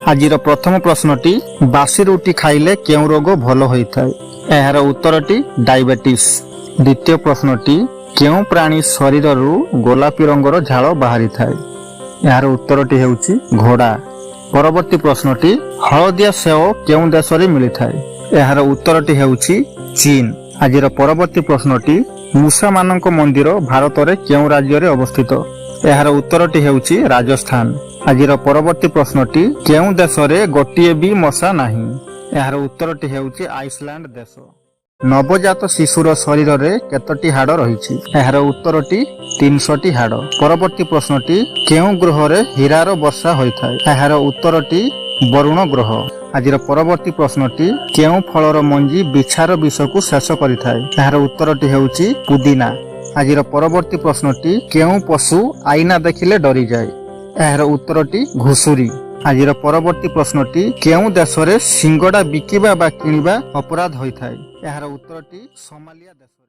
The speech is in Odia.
ଆଜିର ପ୍ରଥମ ପ୍ରଶ୍ନଟି, ବାସି ରୁଟି ଖାଇଲେ କେଉଁ ରୋଗ ଭଲ ହୋଇଥାଏ? ଏହାର ଉତ୍ତରଟି ଡାଇବେଟିସ୍। ଦ୍ୱିତୀୟ ପ୍ରଶ୍ନଟି, କେଉଁ ପ୍ରାଣୀ ଶରୀରରୁ ଗୋଲାପୀ ରଙ୍ଗର ଝାଳ ବାହାରିଥାଏ? ଏହାର ଉତ୍ତରଟି ହେଉଛି ଘୋଡ଼ା। ପରବର୍ତ୍ତୀ ପ୍ରଶ୍ନଟି, ହଳଦିଆ ସେଓ କେଉଁ ଦେଶରେ ମିଳିଥାଏ? ଏହାର ଉତ୍ତରଟି ହେଉଛି ଚୀନ। ଆଜିର ପରବର୍ତ୍ତୀ ପ୍ରଶ୍ନଟି, ମୂଷାମାନଙ୍କ ମନ୍ଦିର ଭାରତରେ କେଉଁ ରାଜ୍ୟରେ ଅବସ୍ଥିତ? ଏହାର ଉତ୍ତରଟି ହେଉଛି ରାଜସ୍ଥାନ। ଆଜିର ପରବର୍ତ୍ତୀ ପ୍ରଶ୍ନଟି, କେଉଁ ଦେଶରେ ଗୋଟିଏ ବି ମଶା ନାହିଁ? ଏହାର ଉତ୍ତରଟି ହେଉଛି ଆଇସଲ୍ୟାଣ୍ଡ ଦେଶ। ନବଜାତ ଶିଶୁର ଶରୀରରେ କେତୋଟି ହାଡ଼ ରହିଛି? ଏହାର ଉତ୍ତରଟି 300ଟି ହାଡ଼। ପରବର୍ତ୍ତୀ ପ୍ରଶ୍ନଟି, କେଉଁ ଗ୍ରହରେ ହୀରାର ବର୍ଷା ହୋଇଥାଏ? ଏହାର ଉତ୍ତରଟି ବରୁଣ ଗ୍ରହ। ଆଜିର ପରବର୍ତ୍ତୀ ପ୍ରଶ୍ନଟି, କେଉଁ ଫଳର ମଞ୍ଜି ବିଛାର ବିଷକୁ ଶେଷ କରିଥାଏ? ଏହାର ଉତ୍ତରଟି ହେଉଛି ପୁଦିନା। ଆଜିର ପରବର୍ତ୍ତୀ ପ୍ରଶ୍ନଟି, କେଉଁ ପଶୁ ଆଇନା ଦେଖିଲେ ଡରିଯାଏ? ଏହାର ଉତ୍ତରଟି ଘୁଷୁରୀ। ଆଜିର ପରବର୍ତ୍ତୀ ପ୍ରଶ୍ନଟି, କେଉଁ ଦେଶରେ ସିଙ୍ଗଡ଼ା ବିକିବା ବା କିଣିବା ଅପରାଧ ହୋଇଥାଏ? ଏହାର ଉତ୍ତରଟି ସୋମାଲିଆ ଦେଶରେ।